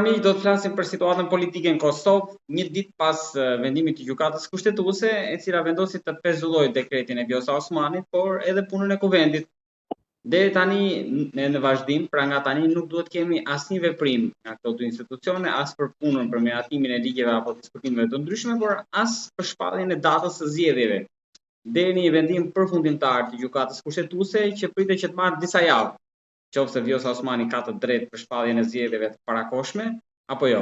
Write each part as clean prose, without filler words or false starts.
Miq, do të flasim për situatën politike në Kosovë, një ditë pas vendimit të Gjykatës Kushtetuese, e cila vendosi të pezullojë dekretin e Vjosa Osmanit, por edhe punën e Kuvendit. Deri tani në, në vazhdim, pra nga tani nuk duhet kemi asnjë veprim nga këto dy institucione, as për punën për miratimin e ligjeve apo diskutimeve të ndryshme, por as për shpalljen e datës së zgjedhjeve. Deri në një vendim përfundimtar të Gjykatës Kushtetuese që pritet që të marrë disa javë. qoftë se Vjosa Osmani ka të drejtë për shpalljen e zgjedhjeve të parakohshme apo jo.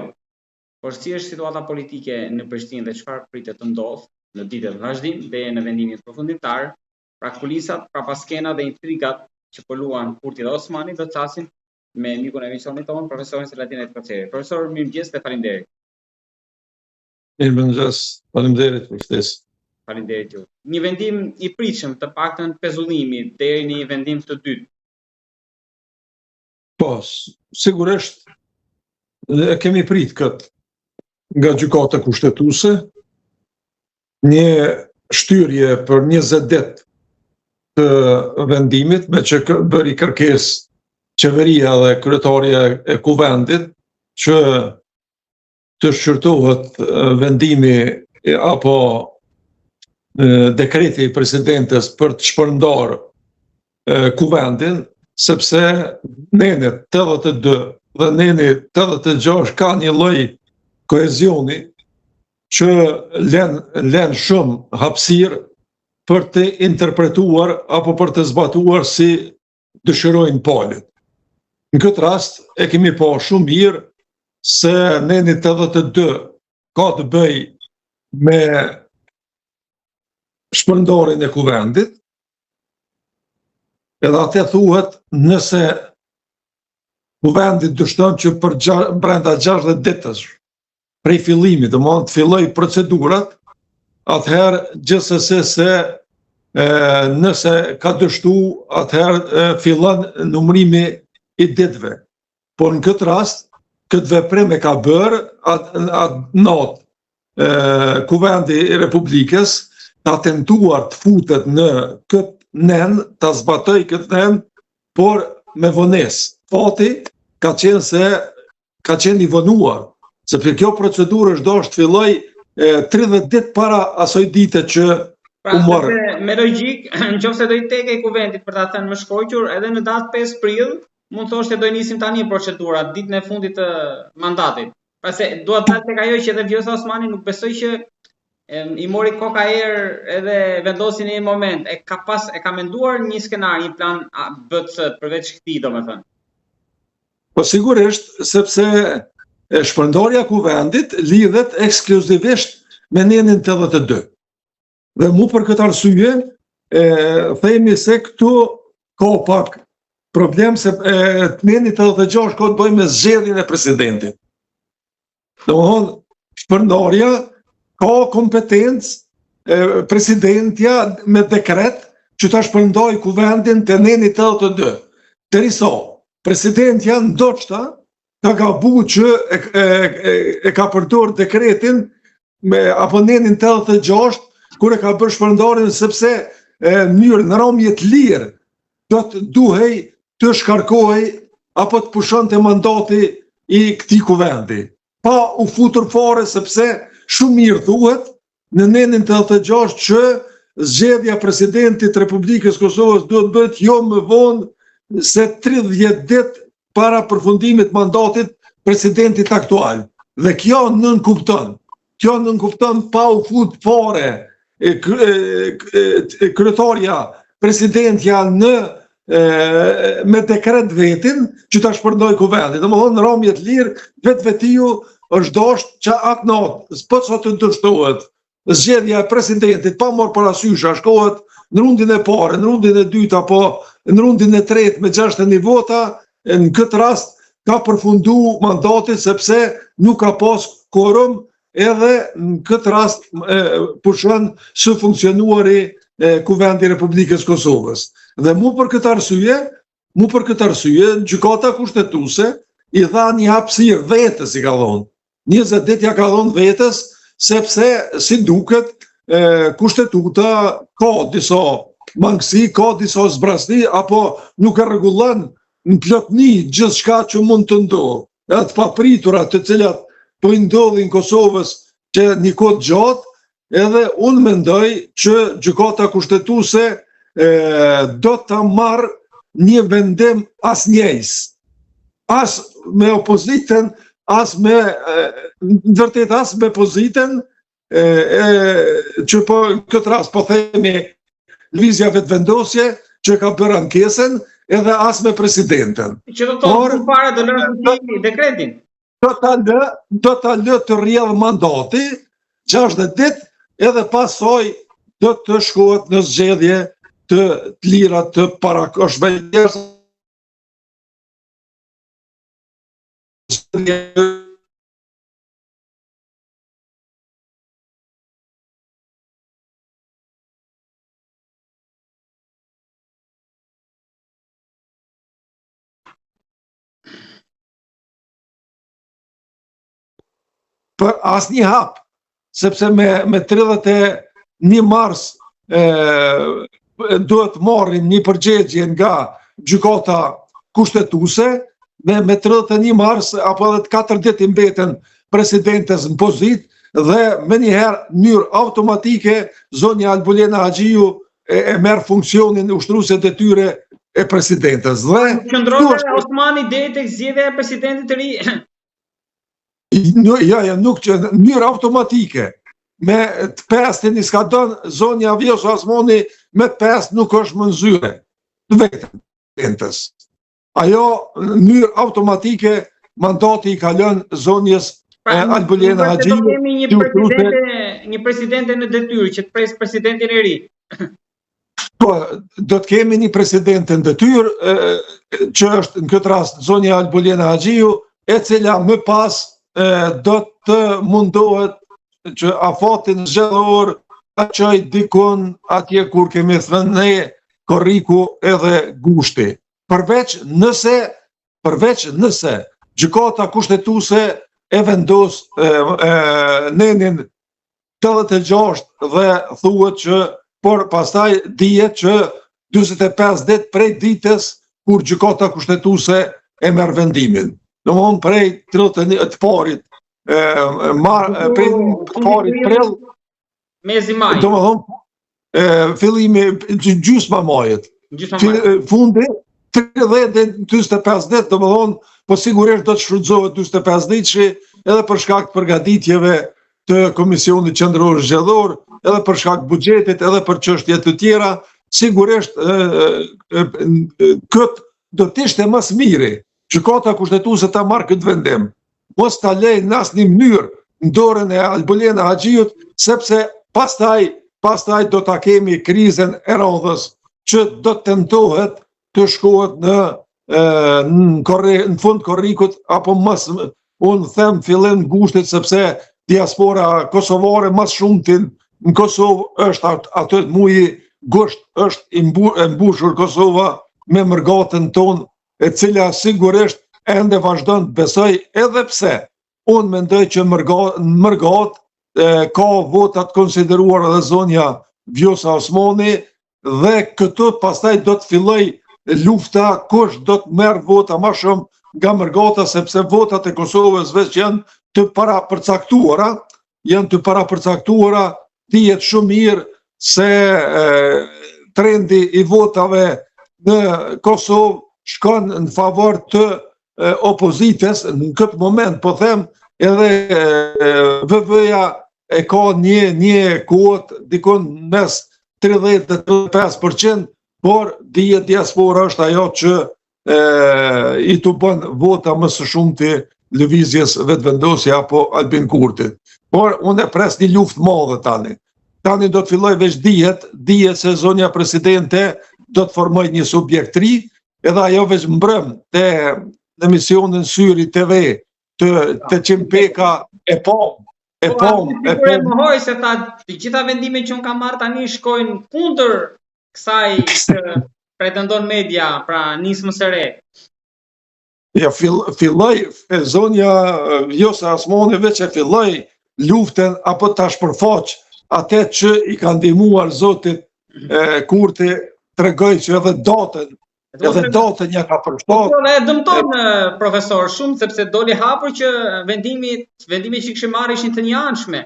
Por si është situata politike në Prishtinë dhe çfarë pritet të ndodhë në ditët në vazhdim deri në vendimin përfundimtar, pra kulisat, prapaskenat dhe intrigat që po luan Kurti dhe Osmani do të flasim me mikun e emisionit tonë, profesorin Selatin Kaceri. Profesor, mirëmëngjes dhe faleminderit. Mirëmëngjes, faleminderit për ftesë. Faleminderit ju. Një vendim i pritshëm, të paktën pezullimi deri në një vendim të dytë. Po, sigurisht e kemi prit këtë nga gjykata kushtetuese, një shtyrje për 20 ditë të vendimit, meqë bëri kërkesë qeveria dhe kryetarja e kuvendit që të shqyrtohet vendimi apo dekreti i presidentes për të shpërndarë kuvendin, sepse nenet 82 dhe neni 86 ka një lloj kohezioni që len, len shumë hapësirë për të interpretuar apo për të zbatuar si dëshirojnë palët. Në këtë rast e kemi pa shumë mirë se neni 82 ka të bëjë me shpërndarjen e kuvendit, edhe aty thuhet nëse kuvendi dështon që për brenda 60 ditësh prej fillimit, domethënë të fillojë procedurat, atëherë gjithsesi se e, nëse ka dështu, atëherë fillon numrimi i ditëve. Por në këtë rast, këtë veprim e ka bërë atë at natë e, Kuvendi i Republikës ka tentuar të futet në këtë nen, ta zbatojë këtë nen, por me vonesë. Fati ka qenë se ka qenë i vonuar, sepse kjo procedurë është dashtë të fillojë 30 ditë para asaj dite që pra, u mor. Me logjikë, në qoftë se do i tekej kuvendit për ta thënë më shkoqur, edhe në datë 5 prill, mund thoshte do i nisim tani procedurat ditën e fundit të mandatit. Pra se dua të dal tek ajo që edhe Vjosa Osmani nuk besoj që e, i mori koka erë edhe vendosi në një moment, e ka pas e ka menduar një skenar, një plan A, B, C përveç këtij domethënë. Po sigurisht, sepse shpërndarja e kuvendit lidhet ekskluzivisht me nenin 82. Dhe mu për këtë arsye, e, themi se këtu ka pak problem se e, neni 86 ka të bëjë me zgjedhjen e presidentit. Domethënë, shpërndarja ka kompetencë presidentja me dekret që ta shpërndajë kuvendin te neni 82. Derisa, presidentja ndoshta ka gabu që e, e, e, e ka përdor dekretin me, apo nenin 86 kur e ka bërë shpërndarjen sepse e, në mënyrë në ramje të lirë do të duhej të shkarkohej apo të pushonte mandati i këtij kuvendi. Pa u futur fare sepse shumë mirë thuhet në nenin 86 që zgjedhja e presidentit të Republikës Kosovës duhet bëhet jo më vonë se 30 ditë para përfundimit mandatit presidentit aktual. Dhe kjo nënkupton, kjo nënkupton pa u fut fare e, e, e, kryetarja, presidentja në e, me dekret vetin që ta shpërndajë kuvendin. Domethënë në ramje të lirë, vetvetiu është dashtë që atë natë, po sa të dështohet, zgjedhja e presidentit pa marrë parasysh a shkohet në rundin e parë, në rundin e dytë apo në rundin e tretë me 61 vota, në këtë rast ka përfundu mandati sepse nuk ka pas kuorum edhe në këtë rast e, pushon së funksionuari e, Kuvendi i Republikës Kosovës. Dhe mu për këtë arsye, mu për këtë arsye, Gjykata Kushtetuese i dha një hapësirë vetes i ka dhonë. 20 ditë ja ka dhonë vetes, sepse si duket, e, kushtetuta ka disa mangësi, ka disa zbrazëti, apo nuk e rregullon në plotni gjithçka që mund të ndodhë. edhe të papritura të cilat po i ndodhin Kosovës që një kohë të gjatë, edhe unë mendoj që gjykata kushtetuese e, do të marrë një vendim asnjëjës. As me opozitën, as me, në vërtet as me pozitën, e, e, që po në këtë rast po themi Lëvizja Vetëvendosje që ka bërë ankesën edhe as me presidenten. Që do të thotë fare do lërë në fuqi dekretin. Do ta lë, do ta lë të rrjedh mandati 60 ditë edhe pastaj do të shkohet në zgjedhje të, të lira të parakohshme. Për asnjë hap, sepse me, me 31 mars e, duhet të marrin një përgjegje nga gjykata kushtetuese, me, me 31 mars, apo edhe të 4 ditë i mbeten presidentes në pozitë, dhe menjëherë në mënyrë automatike, zonja Albulena Haxhiu e, e merr funksionin ushtruese detyre e presidentes. Dhe, Qëndron Osmani deri tek zgjedhja e presidentit të ri? Jo, jo, jo, nuk që në mënyrë automatike me të pestin i skadon zonja Vjosa Osmani me të pestë nuk është më në zyre të vetës. Ajo në mënyrë automatike mandati i kalon zonjës pra, Albulena Haxhiu. Do kemi një presidente, një presidente në detyrë që të presë presidentin e ri. Po, do të kemi një presidente në detyrë që është në këtë rast zonja Albulena Haxhiu, e cila më pas do të mundohet që afatin zgjedhor ta çojë dikun atje kur kemi thënë ne korriku edhe gushti. Përveç nëse përveç nëse gjykata kushtetuese e vendos e, e, nenin 86 dhe thuhet që por pastaj dihet që 45 ditë prej ditës kur gjykata kushtetuese e merr vendimin. Domethënë prej 31 të parit e, mar, prej të parit prill mesi maj. Domethënë e, fillimi gjysma majit. Gjysma majit. Fundi 30 dhe 45 ditë, domethënë, po sigurisht do të shfrytëzohet 45 ditëshi edhe për shkak të përgatitjeve të Komisionit Qendror Zgjedhor, edhe për shkak të buxhetit, edhe për çështje të tjera, sigurisht këtë do të ishte më së miri. Gjykata Kushtetuese ta marrë këtë vendim. Mos ta lejë në asnjë mënyrë në dorën e Albulena Haxhiut, sepse pastaj pastaj do ta kemi krizën e radhës që do të tentohet të shkohet në në korri, në fund korrikut apo mos unë them fillim gushtit sepse diaspora kosovare më së shumti në Kosovë është atë atë muji gusht është i mbu, e mbushur Kosova me mërgatën tonë e cila sigurisht ende vazhdon të besojë edhe pse unë mendoj që mërga, në mërgatë ka vota të konsideruara dhe zonja Vjosa Osmani dhe këtu pastaj do të fillojë lufta kush do të merr vota ma shumë nga mërgata sepse votat e Kosovës veç janë të parapërcaktuara, janë të parapërcaktuara, dihet shumë mirë se e, trendi i votave në Kosovë shkon në favor të opozitës në këtë moment po them edhe VV-ja e ka një një kuotë dikun mes 30 dhe 35%, por dihet diaspora është ajo që e, i tubon vota më së shumti lëvizjes Vetëvendosje apo Albin Kurtit. Por unë e pres një luftë të madhe tani. Tani do të fillojë veç dihet, dihet se zonja presidente do të formojë një subjekt të ri, edhe ajo veç mbrëm te në emisionin Syri TV të të Çim Peka e pam e po, pam e pam mohoi se tha të gjitha vendimet që unë kam marrë tani shkojnë kundër kësaj që pretendon media, pra nismës së re. Ja fill, filloi e zonja Vjosa Osmani veç e filloi luftën apo ta shpërfaq atë që i ka ndihmuar zotit e, Kurti tregoi që edhe datën. Edhe datën ja ka përshtat. Po, po e dëmton profesor shumë sepse doli hapur që vendimi vendimi që kishte marrë ishin të njëanshme,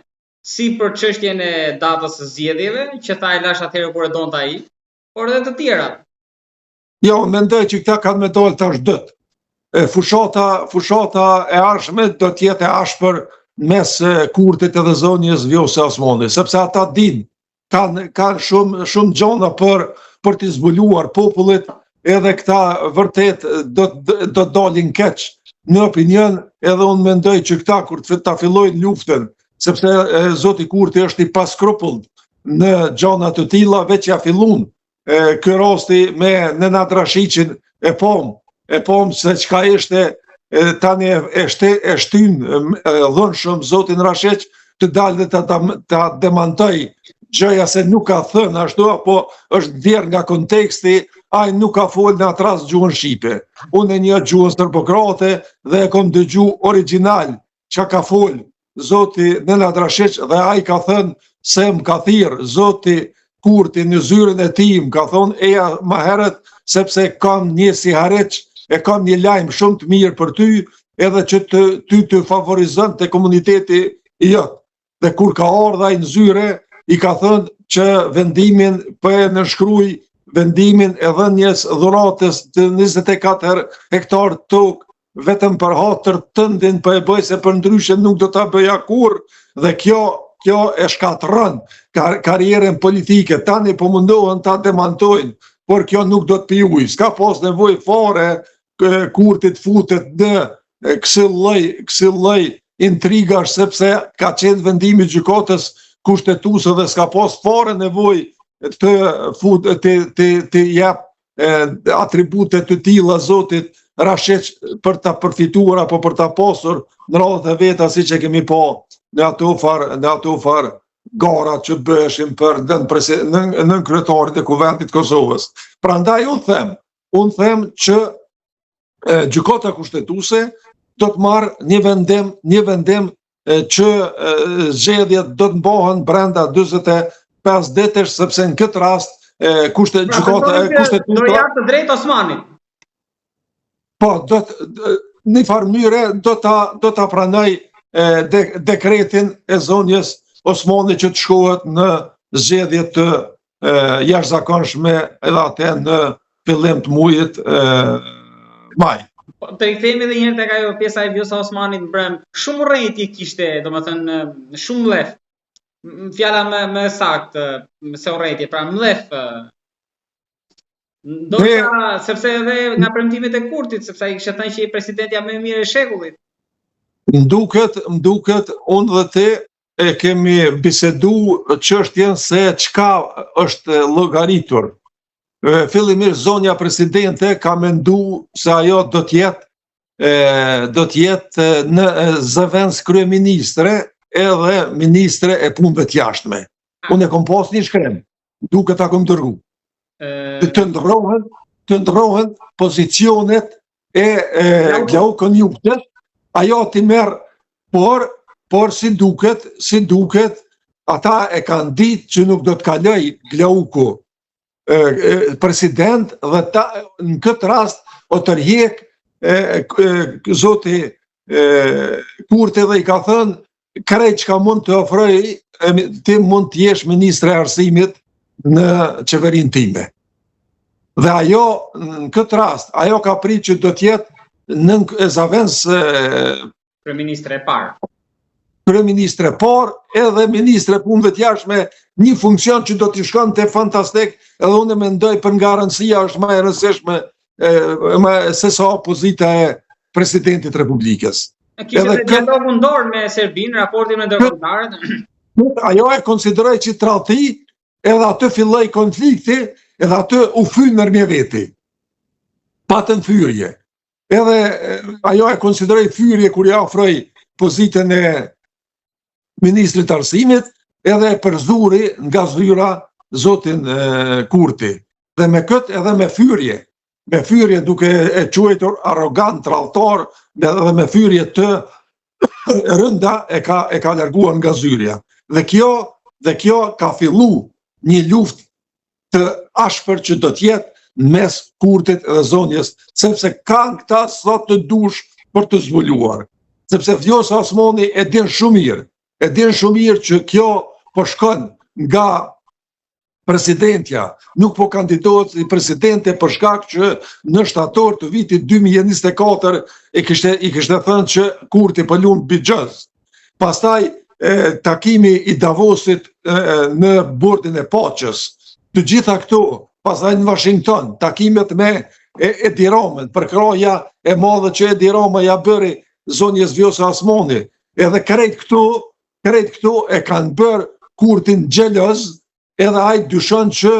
si për çështjen e datës së zgjedhjeve, që tha e lashë atëherë kur e donte ai, por edhe të tjera. Jo, mendoj që këta kanë me dalë tash dytë. Fushata, fushata e ardhshme do të jetë e ashpër mes Kurtit edhe zonjës Vjosa Osmani, sepse ata dinë kanë kanë shumë shumë gjona për për t'i zbuluar popullit, edhe këta vërtet do do të dalin keq në opinion, edhe unë mendoj që këta kur të ta fillojnë luftën, sepse e, zoti Kurti është i paskrupullt në gjona të tilla, veç ja fillun e, ky rasti me Nenad Rashiqin e pom, e pom se çka ishte e, tani e, e, shte, e shtyn dhunshëm zotin Rashiq të dalë dhe ta, ta, ta demantoj gjoja se nuk ka thënë ashtu, apo është nxjerrë nga konteksti, ai nuk ka folë në atë rast gjuhën shqipe. Unë e njoh gjuhën serbokroate dhe e kom dëgju origjinal çka ka folë zoti Nenad Rashiq dhe ai ka thënë se më ka thirrë zoti Kurti në zyrën e tij, më ka thonë eja ma herët sepse kam një sihariq e kam një lajm shumë të mirë për ty edhe që të, ty të favorizon te komuniteti i jot. Dhe kur ka ardhë ai në zyre, i ka thënë që vendimin po e nënshkruj vendimin e dhënies dhuratës të 24 hektar tokë vetëm për hatër tëndin po e bëj se përndryshe nuk do ta bëja kurrë dhe kjo kjo e shkatërron kar karrierën politike. Tani po mundohen ta demantojnë, por kjo nuk do të pijë ujë. S'ka pas nevojë fare Kurti të futet në kësi lloj, kësi lloj intrigash sepse ka qenë vendimi i gjykatës kushtetuese dhe s'ka pas fare nevojë të fut të të të jep atribute të tilla zotit Rashiq për ta përfituar apo për ta pasur në radhët e veta siç e kemi pa në ato far në ato far gara që bëheshin për nën nën nënkryetarit e Kuvendit të Kosovës. Prandaj unë them, unë them që e, Gjykata Kushtetuese do të marrë një vendim, një vendim që zgjedhjet do të mbahen brenda 45 ditësh sepse në këtë rast e, kushte pra, gjykata e kushtetuese do japë të drejtë Osmanit. Po, do të në farë mënyre do ta do ta pranoj de, dekretin e zonjës Osmani që të shkohet në zgjedhje të e, jashtëzakonshme edhe atë në fillim të mujit e, maj. Po, të rikthehemi edhe një herë tek ajo pjesa e Vjosa Osmanit mbrëm. Shumë urrejtje kishte, domethënë shumë mllef. Fjala më më e saktë se urrejtje, pra mllef. Ndoshta ne... sepse edhe nga premtimet e Kurtit, sepse ai kishte thënë që je presidentja më e mirë e shekullit. Më duket, më duket unë dhe ti e kemi bisedu çështjen se çka është llogaritur. Fillimisht zonja presidente ka mendu se ajo do të jetë do të jetë në zëvendës kryeministre edhe ministre e punëve të jashtme. Unë e kom pas një shkrim, duket ta kom dërgu. Të ndrrohen, të ndrrohen pozicionet e, e Glauk Konjufcës, ajo t'i merr, por, por si duket, si duket, ata e kanë ditë që nuk do të kaloj Glauku e, e, president dhe ta, në këtë rast o tërhjek e, e, zoti e, Kurti dhe i ka thënë krejt çka mund të ofroj, ti mund të jesh ministre e arsimit në qeverinë time. Dhe ajo, në këtë rast, ajo ka prit që do të jetë në zavendës kryeministre e parë. Kryeministre e parë, edhe ministre e punëve të jashtme, një funksion që do t'i shkonte fantastik, edhe unë mendoj për nga rëndësia është më e rëndësishme e, më se sa pozita e presidentit të Republikës. Kishte edhe dialogun në dorë me Serbinë, raportin me ndërkombëtarët. Ajo e konsideroi që tradhti, edhe aty filloi konflikti, edhe aty u fyn ndërmjet veti. Patën fyrje. Edhe ajo e konsideroi fyrje kur ia ofroi pozitën e ministrit të arsimit, edhe e përzuri nga zyra zotin e, Kurti. Dhe me këtë edhe me fyrje, me fyrje duke e quajtur arrogant, tradhtar, dhe me fyrje të rënda e ka e ka larguar nga zyrja. Dhe kjo dhe kjo ka fillu një luftë të ashpër që do të jetë mes Kurtit dhe zonjës, sepse kanë këta sa të dush për të zbuluar. Sepse Vjosa Osmani e din shumë mirë, e din shumë mirë që kjo po shkon nga presidentja, nuk po kandidohet si presidente për shkak që në shtator të vitit 2024 e kishte i kishte thënë që Kurti po lun bixhoz. Pastaj e, takimi i Davosit e, në bordin e paqes. Të gjitha këto, pastaj në Washington, takimet me e, Edi Ramën, përkrahja e madhe që Edi Rama ja bëri zonjës Vjosa Osmani, edhe krejt këto, krejt këto e kanë bërë Kurtin xheloz edhe ai dyshon që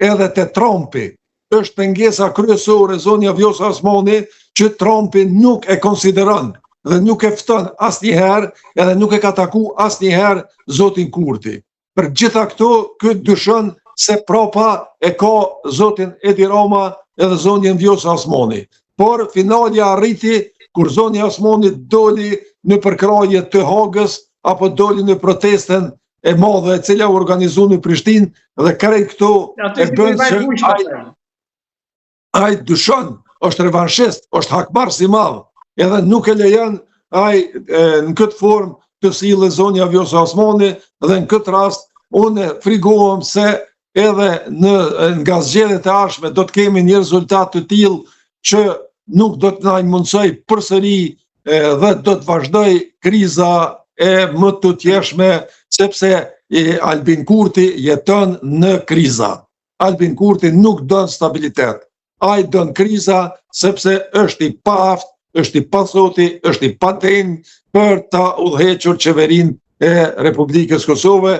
edhe te Trumpi është pengesa kryesore zonja Vjosa Osmani që Trumpi nuk e konsideron dhe nuk e fton asnjëherë edhe nuk e ka taku asnjëherë zotin Kurti. Për gjitha këto, ky dyshon se prapa e ka zotin Edi Rama edhe zonjën Vjosa Osmani. Por finalja arriti kur zonja Osmani doli në përkrahje të Hagës apo doli në protestën e madhe e cila u organizu në Prishtinë dhe krejt këto e bën se ai, ai dyshon, është revanshist, është hakmarrës i madh, edhe nuk e lejon ai e, në këtë formë të sillet zonja Vjosa Osmani dhe në këtë rast unë frigohem se edhe në nga zgjedhjet e ardhshme do të kemi një rezultat të tillë që nuk do të na mundësoj përsëri dhe do të vazhdoj kriza e mëtutjeshme sepse Albin Kurti jeton në kriza. Albin Kurti nuk don stabilitet. Ai don kriza sepse është i paaftë, është i pazoti, është i padenjë për ta udhëhequr qeverinë e Republikës Kosovë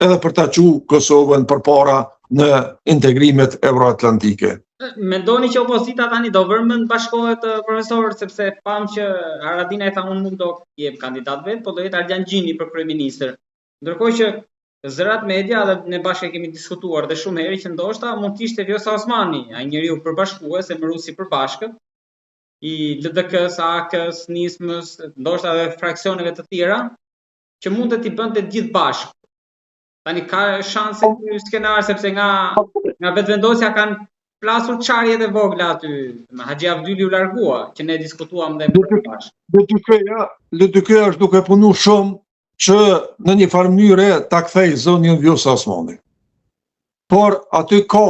edhe për ta çu Kosovën përpara në integrimet euroatlantike. Mendoni që opozita tani do vërë mend bashkohet profesor sepse pam që Haradinaj tha unë nuk do jem kandidat vetë, po do jetë Ardian Gjini për kryeministër. Ndërkohë që zërat media dhe ne bashkë e kemi diskutuar dhe shumë herë që ndoshta mund të ishte Vjosa Osmani, ai njeriu përbashkues, emëruesi i përbashkët i LDK-s, AAK-s, Nismës, ndoshta edhe fraksioneve të tjera, që mund të t'i bënte të gjithë bashkë. Tani ka shanse po. ky skenar sepse nga nga vetëvendosja kanë plasur çarjet e vogla aty. Me Haxhi Avdyli u largua, që ne diskutuam dhe më bashkë. LDK-ja, LDK-ja është duke punu shumë që në një farë mënyre ta kthej zonjën Vjosa Osmani. Por aty ka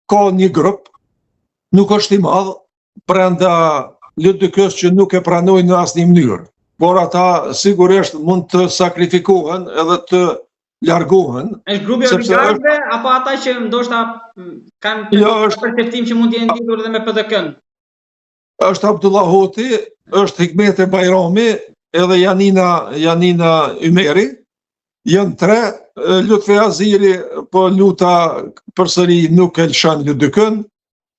ka një grup, nuk është i madh, brenda LDK-së që nuk e pranojnë në asnjë mënyrë, por ata sigurisht mund të sakrifikohen edhe të largohen. Është grupi i oligarkëve apo ata që ndoshta kanë jo, është perceptim që mund të jenë lidhur edhe me PDK-n? Është Abdullah Hoti, është Hikmete Bajrami, edhe Janina Janina Ymeri. Janë tre, Lutfi Haziri, po Luta përsëri nuk e lëshon LDK-n,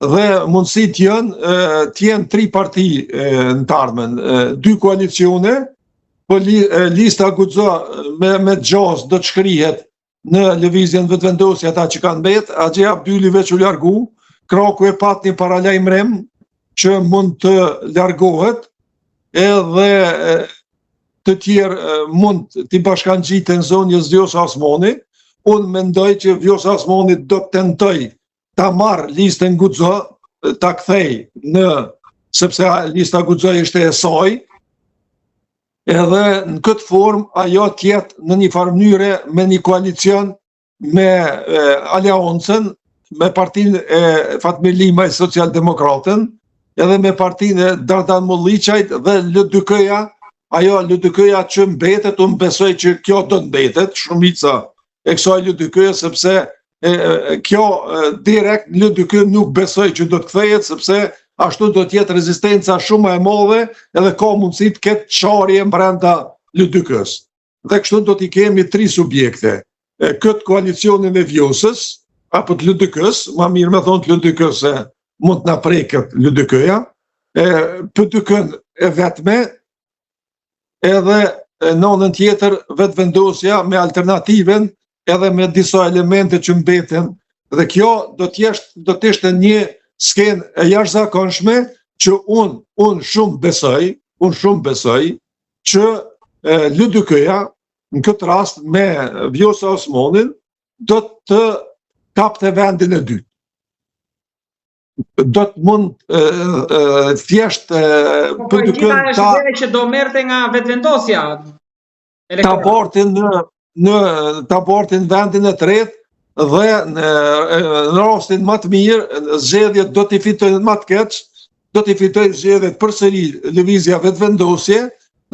dhe mundësitë janë të jenë tri parti në të ardhmen, dy koalicione, po li, lista Guxo me me gjasë do të shkrihet në lëvizjen Vetëvendosje ata që kanë mbet, Haxhi Avdyli veç u largu, Kraku e pat një paralajmërim që mund të largohet, edhe të tjerë mund t'i bashkangjiten zonjës Vjosa Osmani, unë mendoj që Vjosa Osmani do të tentoj ta marr listën Guxo, ta kthej në sepse lista Guxo ishte e saj, edhe në këtë formë ajo të jetë në një farë mënyre me një koalicion me e, Aleancën, me partinë e Fatmir Limaj Socialdemokratën, edhe me partinë e Dardan Molliqajt dhe LDK-ja, ajo LDK-ja që mbetet, unë besoj që kjo do të mbetet, shumica e kësaj LDK-je sepse e, e, kjo e, direkt në LDK nuk besoj që do të kthehet sepse ashtu do të jetë rezistenca shumë më e madhe edhe ka mundësi të ketë çarje brenda LDK-s. Dhe kështu do t'i kemi tri subjekte. E, këtë koalicionin e Vjosës apo të LDK-s, ma mirë me thonë të LDK-s se mund të na preket LDK-ja, e PDK-n e vetme edhe në anën tjetër vetëvendosja me alternativën edhe me disa elemente që mbeten dhe kjo do të jesh do të ishte një skenë e jashtëzakonshme që unë unë shumë besoj, unë shumë besoj që LDK-ja në këtë rast me Vjosa Osmanin do të kapte vendin e dytë. Do të mund thjesht po, po, PDK ta që do merrte nga Vetëvendosja. Ta bartin në në ta bartin vendin e tretë dhe në, në rastin më të mirë zgjedhjet do t'i fitojnë më të keq, do t'i fitojë zgjedhjet përsëri Lëvizja Vetëvendosje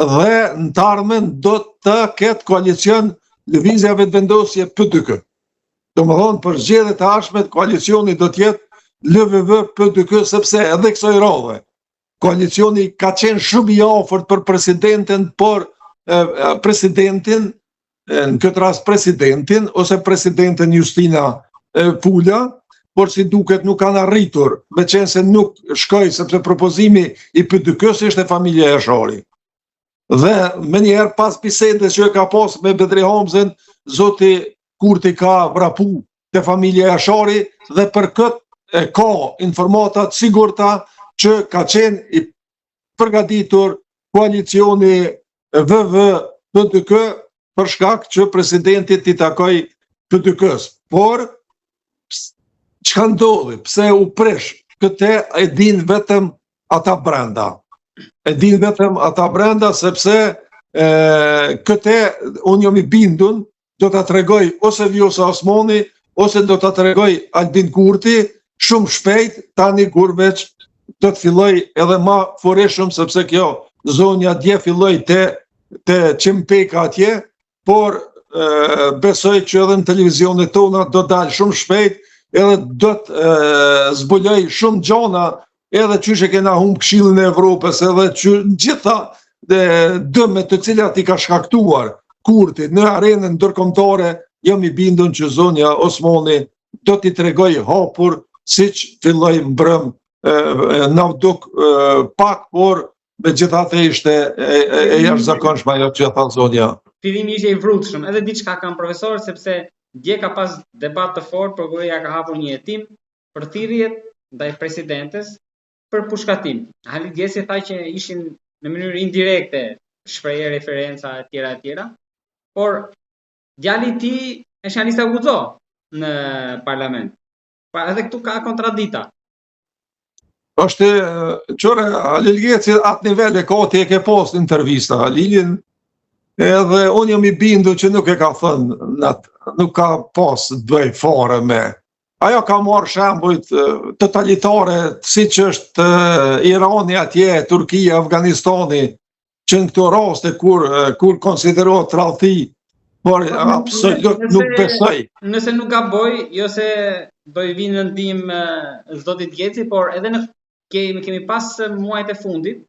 dhe në të ardhmen do të ketë koalicion Lëvizja Vetëvendosje PDK. Domethënë për zgjedhjet e ardhshme koalicioni do të jetë LVV PDK sepse edhe kësaj radhe koalicioni ka qenë shumë i afërt për presidentin, por e, presidentin në këtë rast presidentin ose presidenten Justina e, Fula, por si duket nuk kanë arritur, meqenëse nuk shkoi sepse propozimi i PDK-së ishte familja Jashari. Dhe menjëherë pas bisedës që e ka pas me Bedri Hamzën, zoti Kurti ka vrapu te familja Jashari dhe për këtë e ka informata të sigurta që ka qenë i përgatitur koalicioni VV PDK për shkak që presidenti t'i takojë PDK-së. Por, çka ndodhi, pse u prish, këtë e din vetëm ata brenda. E din vetëm ata brenda, sepse e, këtë unë jam i bindun, do ta tregojë ose Vjosa Osmani, ose do ta tregojë Albin Kurti, shumë shpejt, tani kur veç do të fillojë edhe ma furishëm, sepse kjo zonja dje filloi te, te Çim Peka atje, por e, besoj që edhe në televizionet tona do dalë shumë shpejt, edhe do të zbulojë shumë gjona, edhe qysh e kena humbë Këshillin e Evropës, edhe që gjitha dhe dëmet të cilat i ka shkaktuar Kurti në arenën ndërkombëtare, jam i bindun që zonja Osmani do t'i tregojë hapur siç filloi mbrëm na u duk pak, por megjithatë ishte e, e, e jashtëzakonshme ajo që tha zonja. Fillimi ishte i vrullshëm, edhe diçka kam profesor sepse dje ka pas debat të fortë, prokuroria ka hapur një hetim për thirrjet ndaj presidentes për pushkatim. Halil Geci tha që ishin në mënyrë indirekte shprehje, referenca e tjera e tjera. Por djali i tij është nga lista Guxo në parlament. Pra edhe këtu ka kontradita. Është qyre Halil Geci atë nivel e ka ti e ke pas në intervista Halilin edhe unë jam i bindur që nuk e ka thënë atë, nuk ka pas të bëjë fare me ajo ka marrë shembujt totalitare siç është Irani atje, Turkia, Afganistani që në këto raste kur kur konsiderohet tradhti, por po, absolut nuk besoj. Nëse nuk gaboj, jo se do i vij në ndihmë zotit Geci, por edhe në kemi kemi pas muajt e fundit,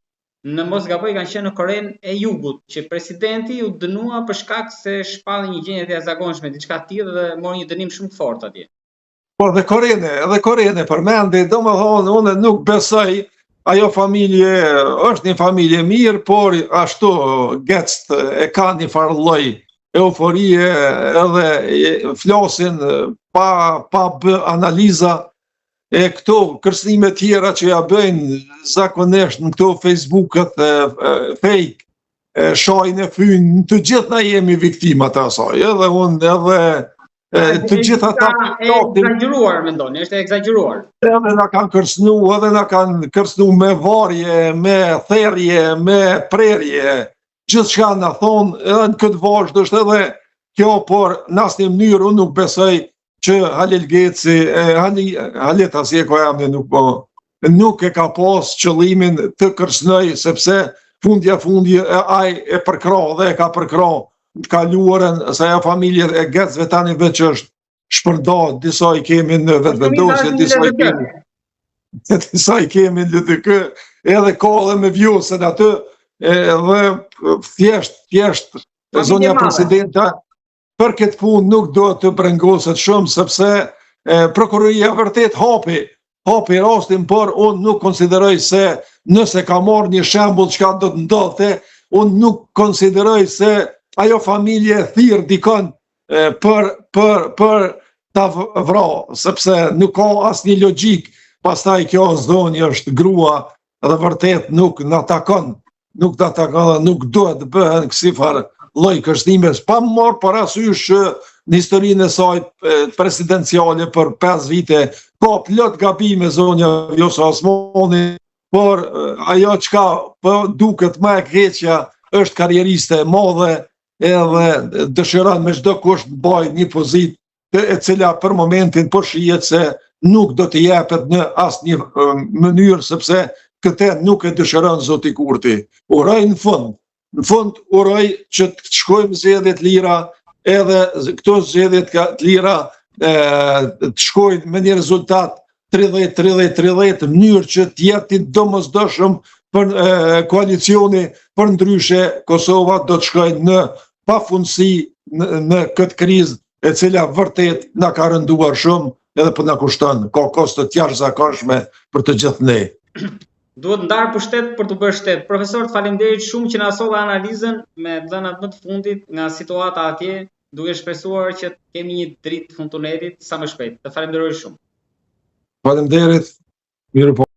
në mos gaboj kanë qenë në Korenë e Jugut, që presidenti u dënua për shkak se shpalli një gjendje të jashtëzakonshme, diçka të tillë dhe mori një dënim shumë të fortë atje. Po dhe Korenë, edhe Korenë përmendi, domethonë, unë nuk besoj, ajo familje është një familje e mirë, por ashtu Gecët e ka një farë lloj euforie edhe flasin pa, pa bë analiza e këto kërcënime tjera që ja bëjnë zakonisht në këto Facebooket fake, e shajnë e fyjnë, të gjithë na jemi viktima të asaj, edhe unë, edhe E, të gjithë ata e ekzagjeruar mendoni, është e ekzagjeruar. Edhe na kanë kërcënu, edhe na kanë kërcënu me varje, me therje, me prerje, gjithçka na thonë, edhe në këtë vazhdë është edhe kjo, por në asnjë mënyrë unë nuk besoj që Halil Geci, e, Halil, Halit as e ka emrin nuk po, nuk e ka pas qëllimin të kërcënojë, sepse fundja fundit ai e përkrah dhe e ka përkrah në të kaluarën, se ajo familje e Gecëve tani veç është shpërnda, disa i kemi në Vetëvendosje, disa i kemi disa i kemi në LDK, edhe ka edhe me Vjosën aty, edhe thjesht, thjesht, zonja presidenta, për këtë punë nuk duhet të brengoset shumë, sepse e, prokuroria vërtet hapi, hapi rastin, por unë nuk konsideroj se nëse ka marrë një shembull çka do të ndodhte, unë nuk konsideroj se ajo familje thirr dikon e, për, për, për ta vra, sepse nuk ka asnjë logjikë, pastaj kjo zonjë është grua dhe vërtet nuk na takon, nuk na takon dhe nuk duhet të bëhen kësi farë lloj kërcënimesh, pa marrë parasysh që në historinë e saj presidenciale për 5 vite. Ka plot gabime zonja Vjosa Osmani, por ajo çka po duket më e keqja është karrieriste e madhe edhe dëshiron me çdo kusht të mbajë një pozitë të e cila për momentin po shihet se nuk do t'i jepet në asnjë mënyrë sepse këtë nuk e dëshiron zoti Kurti. Uroj në fund, në fund uroj që të shkojmë zgjedhje të lira edhe këto zgjedhje të lira e, të shkojnë me një rezultat 30 30 30 në mënyrë që të jetë i domosdoshëm për e, koalicioni, përndryshe Kosova do të shkojë në pafundësi në, në këtë krizë e cila vërtet na ka rënduar shumë edhe po na kushton, ka kosto të jashtëzakonshme për të gjithë ne. Duhet ndarë pushtet për t'u bërë shtet. Profesor, të faleminderit shumë që na solle analizën me dhënat më të fundit nga situata atje, duke shpresuar që të kemi një dritë fund tunelit sa më shpejt. Të falenderoj shumë. Faleminderit. Mirëpo.